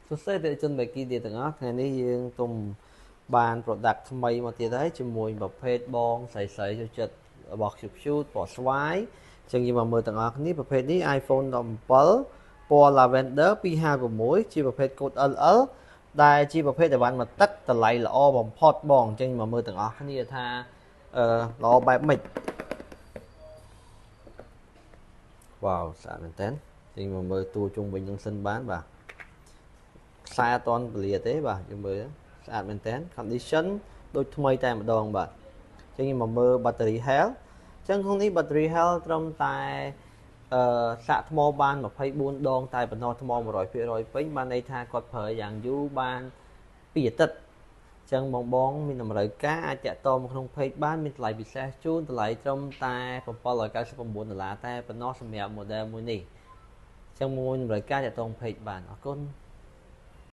សួស្តីអតិថិជនបេគីទៀតទាំងអស់ថ្ងៃនេះយើងទុំបាន product ថ្មីមកទៀតហើយជាមួយប្រភេទបងស្រីស្រីចូលចិត្តរបស់ cute cute ពណ៌ស្វាយអញ្ចឹងយើងមកមើលទាំងអស់គ្នាប្រភេទនេះ iPhone 17ពណ៌ Lavender 256ជាប្រភេទកូដ LL ដែលជាប្រភេទអីវ៉ាន់មកទឹកតម្លៃល្អបំផុតបងអញ្ចឹងមកមើលទាំងអស់គ្នាថាអឺល្អបែបម៉េចវ៉ាវស្អាតមែនតើចឹងមកមើលតួជុំវិញនឹងសិនបានបាទខ្សែអត់តពលាទេបាទយើងមើលស្អាតមែនតើ condition ដូចថ្មីតែម្ដងបាទចឹងយើងមកមើល battery health ចឹងក្នុងនេះ battery health ត្រឹមតែអឺសាកថ្មបាន24ដងតែប៉ុណ្ណោះថ្ម100%ពេញបានន័យថាគាត់ប្រើយ៉ាងយូរបាន2អាទិត្យចឹងបងបងមានតម្រូវការអាចតាក់ទងមកក្នុង page បានមានតម្លៃពិសេសជូនតម្លៃត្រឹមតែ799ដុល្លារតែប៉ុណ្ណោះសម្រាប់ model មួយនេះចឹងមួយតម្រូវការតាក់ទង page បានអរគុណ។